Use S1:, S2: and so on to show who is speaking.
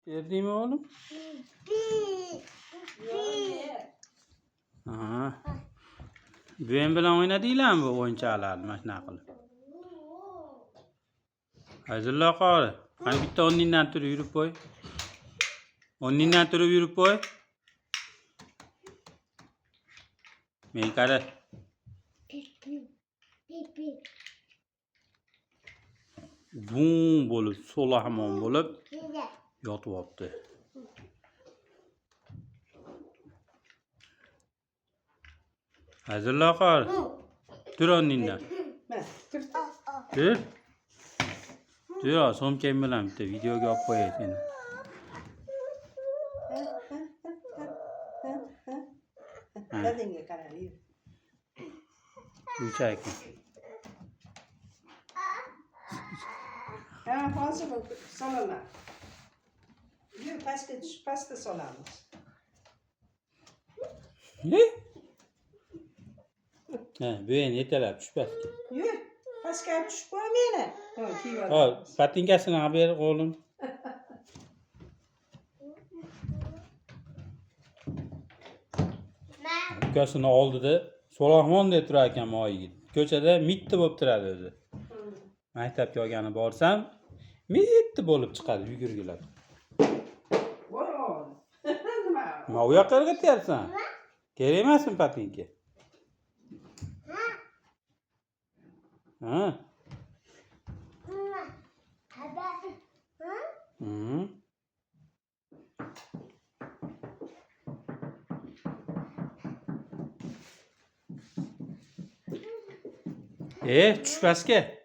S1: Berdingmi o'g'lim? Aha. Buvang bilan o'ynadinglarmi bu o'yinchoqlarni mana shunaqa qilib? Fayzullo qori, qani bitta o'rningdan turib yurib qo'y. O'rningdan turib yurib qo'y. Men qara. Bum bo'lib, so'lahmon bo'lib yotib olibdi. Fayzullo qori, tur o'rningdan.
S2: Tur.
S1: Tur. Tur, so'mkang bilan bitta videoga olib qo'yay seni.
S2: Dadangga qarab yur.
S1: O'chak.
S2: Ha, hozir solaman. Yur, pastga tush, pastga solamiz.
S1: Ha, bu endi yetalab tush pastga.
S2: Yur, pastga olib tushib qo'y meni. Ha, kiyib
S1: Hop,
S2: olamiz.
S1: botinkasini olib ber o'g'lim. Ukasini oldida So'lahmon deb turar ekan moy yigit. Ko'chada mitti bo'lib turadi o'zi. Maktabga olgani borsam, mitti bo'lib chiqadi yugurgilab.
S2: Voy o'g'lim. Nima?
S1: Nima u yoqqa irg'ityapsan? Kerak emasmi botinka? Ha? Tush pastga.